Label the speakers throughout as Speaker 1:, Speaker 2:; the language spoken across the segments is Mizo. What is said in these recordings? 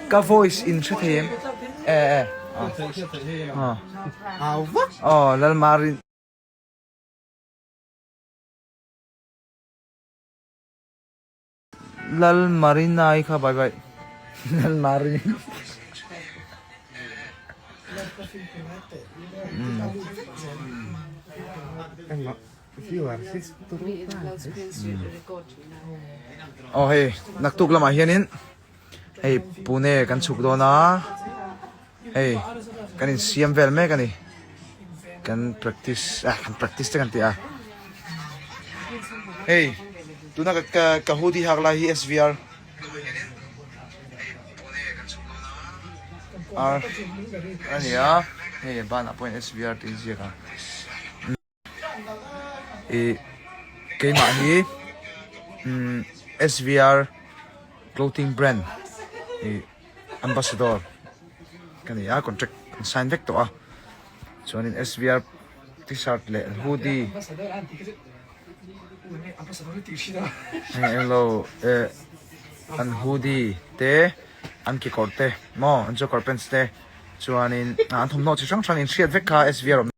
Speaker 1: Ka voice in hre thei em? E e. Aw Lalmarin. Lalmarinai kha bye bye. Lalmarin. Aw hei naktuk lamah hianin hei Pune kan chhuk dawn a hei kan insiam vel mek a ni kan practice ah kan practice te kan ti a hei tuna ka ka hoodie hak lai hi SVR R a ni a hei banah pawhin SVR tih a inziak a. Ih keimah hi umm SVR clothing brand ih ambassador ka ni a contract an sign vek tawh a chuanin SVR tshirt leh hoodie heng englo eh an hoodie te an kekawr te maw an joker pants te chuanin an thawmhnaw chi hrang hrang inhriat vek kha SVR awm.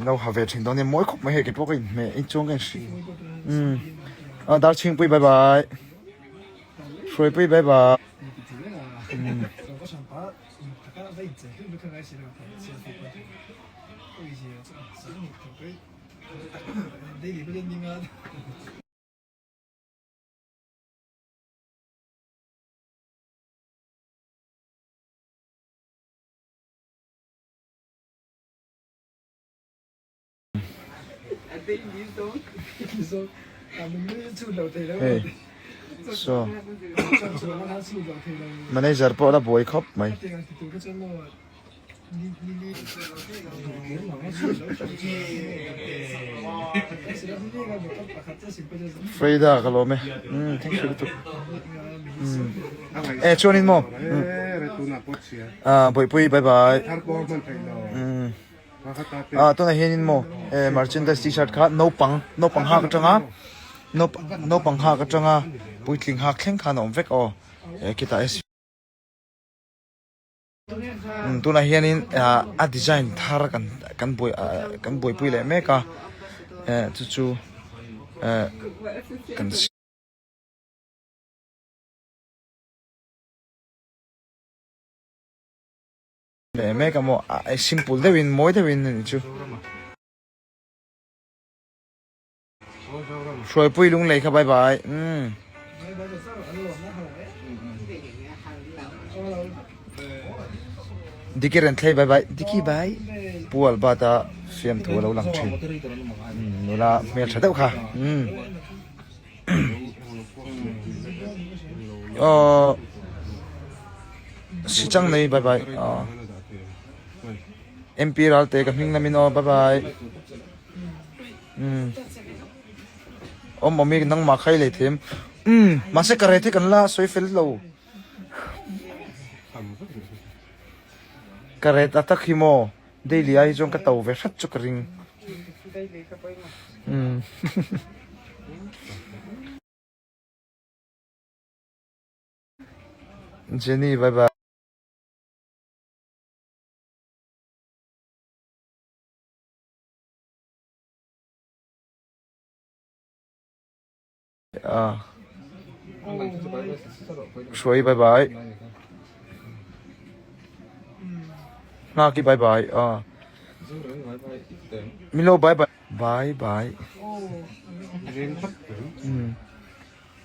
Speaker 1: No ha ve thin dawn nia mawi khawp mai hei keipawh ka inhmeh inchuang ka inhri umm a Darchhingpui bye bye Hruaipui bye bye umm Hei saw manager pawh a la buai khawp mai. Freda ka lawm e umm thank you lutuk umm e chuanin maw ah bawihpui bye bye umm ah tunah hianin maw e merchandise tshirt kha naupang naupang hak atanga naupang hak atanga puitling hak thleng khan a awm vek aw e khitah Tunah hianin a design thar kan kan buai kan buaipui leh mek a eh chu chu eh kan leh mek a maw a simple deuhin mawi deuhin a ni chu. Hruaipui lunglei kha bye bye umm. Diki ren thlei bye bye Diki bye Pu Albert a fiamthu a lo lang thin umm nula hmel tha deuh kha umm aw Sichang nei bye bye aw MP Ralte ka hming lamin aw bye bye. Umm awm awm i nangmah kha i lei thei em umm mahse ka rate hi kan la sawi fel lo ka rate a tak hi maw daily ai hi chuan ka to ve hret chu ka ring umm Jenny bye bye. Hruai bye bye Nghaki bye bye Milo bye bye bye bye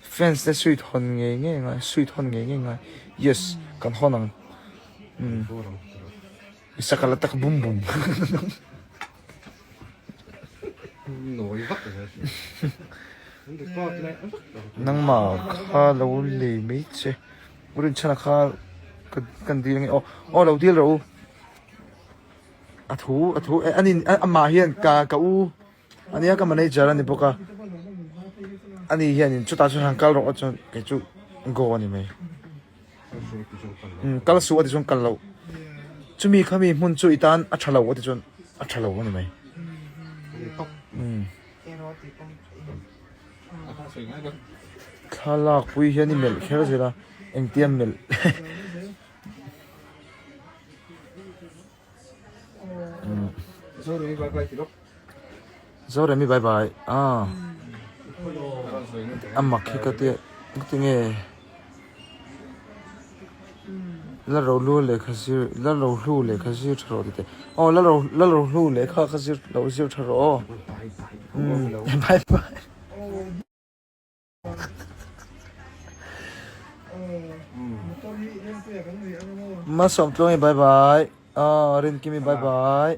Speaker 1: Fans te sweet hawn ngei ngei ngai sweet hawn ngei ngei ngai yes kan hawn ang I sakal a tak bum bum.
Speaker 2: Nawi vak lo. Record leh vak lo.
Speaker 1: Nangmah kha lo lei mai che. U Rinchhana kha kan dil ange aw. Aw lo dil rawh u. A thu a thu ani amah hian ka ka u ania ka manager ani bawk a ani hianin chutah chuan han kal rawh chuan kei chu go ani mai umm kal suh a ti chuan kal loh chumi khami hmun chu i tan a tha lo a ti chuan a tha lo ani mai umm thlalak pui hian i melh kher zel a engtia melh. Zoremi bye bye ah a mak hi ka tia tinge la ro lu lehkha zir la ro hlu lehkha zir tha rawh tite aw la ro la ro hlu lehkha kha zir lo zir tha rawh aw bye bye. Masawm tluangi bye bye ah Rinkimi bye bye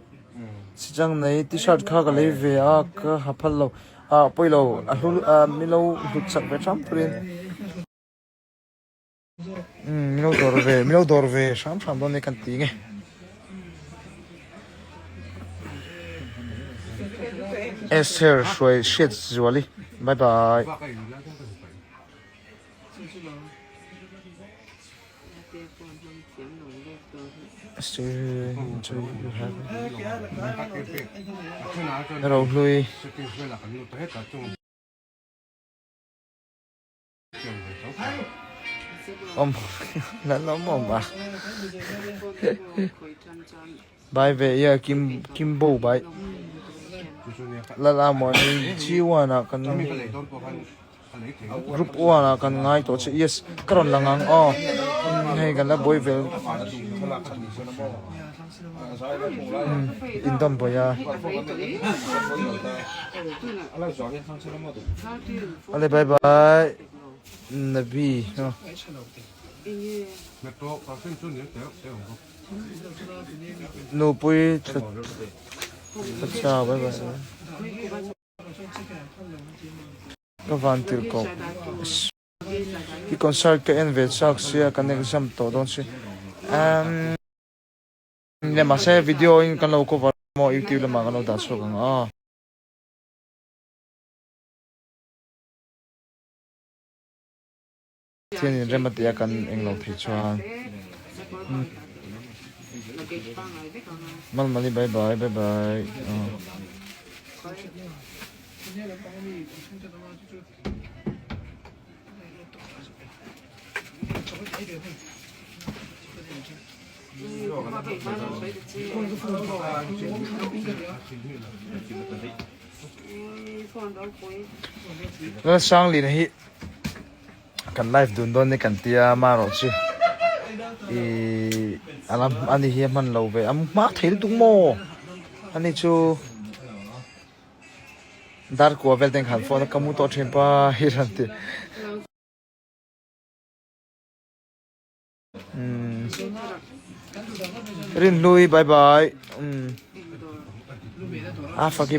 Speaker 1: Sichang nei t-shirt kha ka lei ve a ka ha phal lo ah pawilo a hlu ah milo hlut chak ve hram turin umm milo dawr ve milo dawr ve hram hram dawn nia kan ti nge. Esther hruai hriat zuali bye bye. Rohlui. Awm la lawm awm a Bai ve ia kim kim bo bai Lala muani G1 ah kan Group 1 ah kan ngai tawh che yes ka rawn lang ang aw hei kan la buai vel indawm buai a. Ale bye bye Nabi Nupui tla bye bye Ka van tir koh I concert ka en ve chak sia kan exam tawh dawn si umm Mahse video in kan lo cover maw youtube lamah kan lo dah chhuak ang a. Thian in rem a tia kan englo thei chuan Malmali bye bye bye bye Lalsanglina hi kan live dun dawn ni kan tia amaherawh chu ih a la ani hi a hman lo ve a hma thei lutuk maw ani chu dar kua vel te an khan phone a ka mu tawh thin pa hi rawn ti. Rinhlui bye bye a faki